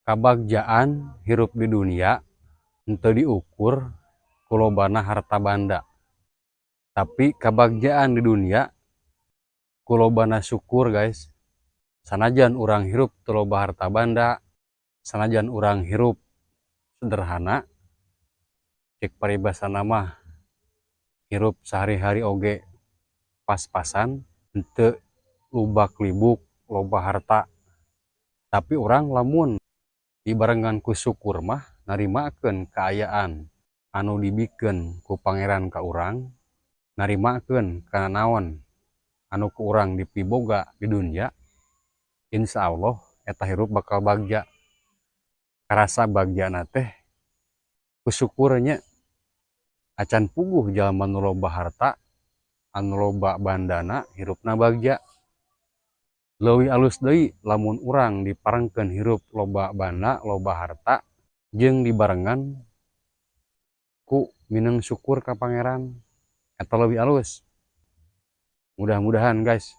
Kabagjaan hirup di dunia henteu diukur ku lobana harta banda, tapi kabagjaan di dunia ku lobana syukur, guys. Sanajan urang hirup teu loba harta banda, sanajan urang hirup sederhana, cek paribasana mah hirup sehari-hari oge pas-pasan, henteu lubak libuk loba harta, tapi urang lamun dibarengan ku syukur mah, narimakeun kaayaan anu dibikeun ku Pangeran ka urang, narimakeun kana naon anu ku urang dipiboga di dunia, insya Allah eta hirup bakal bagja. Karasa bagjana teh ku syukur nya. Acan puguh jalma nu loba harta, anu loba bandana, hirupna bagja. Leuwih alus deui lamun urang diparengkeun hirup loba banda, loba harta, jeung dibarengan ku mineng syukur ka Pangeran, eta leuwih alus. Mudah-mudahan, guys.